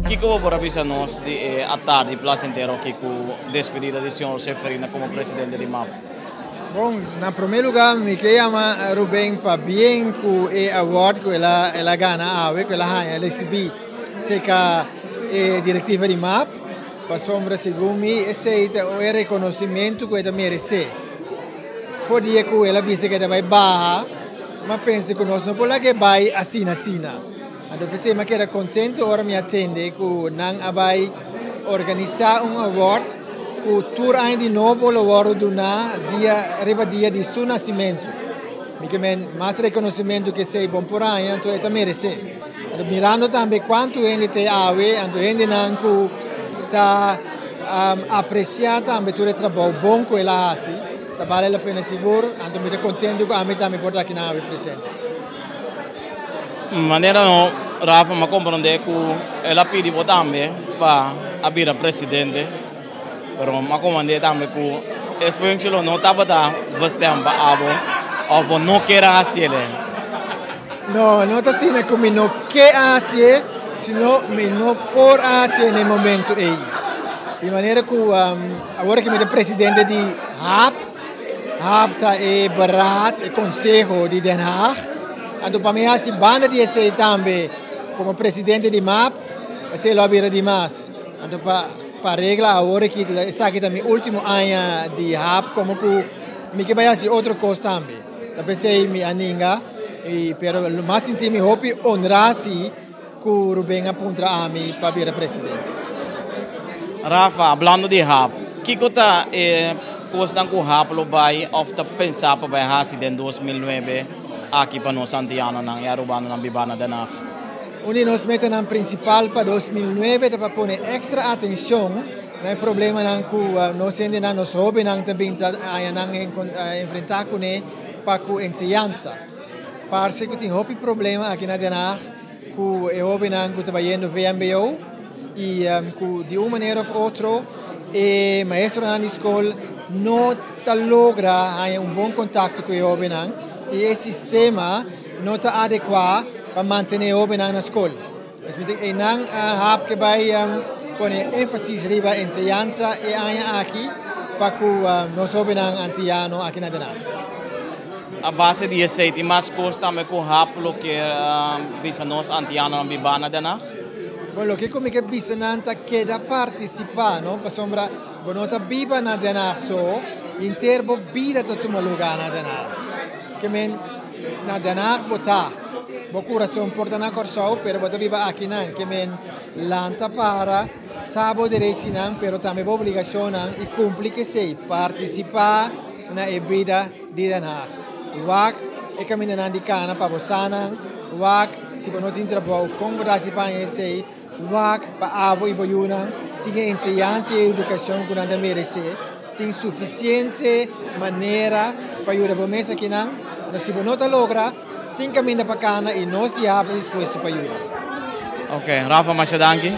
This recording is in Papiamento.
Kiko bo por a bisa nos di e atardi placentero aki ku despedida di señor Seferina komo presidente di map? Bon, na promé lugá mi ke yama Ruben pabien ku e award ku el a el a gana awe, ku el a haña, el a risibí serka e direktiva di map, pasobra segun mi esei ta e rekonosimentu ku e ta meresé. For di e ku el a bisa ku e ta bai baha, mi a pensa ku nos no por laga e bai asina asina. Anto p'esei mi a keda kontentu ora mi a tende ku nan a bai organisá un award ku tur aña di nobo lo wòrdu duná dia riba dia di su nasimentu. Mi ke men mas rekonosimentu ku esei bon por haña, anto e ta meresé. Anto mirando tambe kuantu hende ta awe, anto hendenan ku ta apresiá tambe tur e trabou bon ku el a hasi, ta bale la pena sigur. Anto mi ta kontentu ku ami tambe por ta akinan awe presente. Manera no, Rafa, mi a komprondé ku el a pidi bo tambe pa a bira presidente, pero mi a komprondé tambe ku e functie lo no tabata bestem pa abo òf bo no kier a hasiel. No, no ta asina ku mi no ke a hasié, sino mi no por a hasié na e momento ei. Di manera ku awor ku mi ta presidente di hap, hap ta e beraad, e konseho di Den Haag. Anto pa mi hasi banda di esei tambe komo presidente di map, esei lo a bira dimas. Anto pa pa regla awor aki esaki ta mi último aña di hap komo ku mi ke bai hasi otro kos tambe. Ta p'esei mi a ninga y pero lo mas sinti mi hopi honra si ku Ruben a puntra ami pa bira presidente. Rafa, hablando di hap, kiko ta e kosnan ku hap lo bai òf ta pensa pa bai hasi den 2009 aki pa nos antianonan i arubanonan bibá na Den Haag? Un di nos metanan prinsipal pa 2009 ta pa pone èkstra atenshon na e problemanan ku nos hendenan, nos hóbennan ta bin ta haña nan enfrentá kuné pa ku enseñansa. Parse ku tin hopi problema aki na Den Haag ku e hóbennan ku ta bayendo VMBO i ku di un manera òf otro e maestronan di skol no ta logra haña un bon kontakto ku e hóbennan i e sistema no ta adekuá pa mantené e hóbennan na skol. Pues mi tin einan hap ke bai pone énfasis riba enseñansa e aña aki pa ku nos hóbennan antiano aki na Den Haag. A base di esei tin mas kos tambe ku hap lo kier bisa nos antianonan bibá na Den Haag? Bon, loke ku mi ke bisa nan ta keda partisipá, no? Pasobra bo no ta biba na Den Haag so, henter bo bida ta tuma lugá na Den Haag. Ke men na Den Haag bo ta. Bo kurason por ta na Kòrsou, pero bo ta biba akinan. Ke men lanta para, sa bo derechinan, pero tambe bo obligashonnan i kumpli ku esei. Partisipá na e bida di Den Haag. Wak e kamindanan di kana pa bo sanan. Wak si bo no tin trabou, kon bo ta hasi pa haña esei. Wak pa abo i bo yunan tin e enseñansa i e edukashon ku nan ta meresé. Tin sufisiente manera pa yuda bo mes akinan. Pero si bo no ta logra, tin kaminda pa kana i nos di habla dispuesto pa yuda. Ok, Rafa masha danki.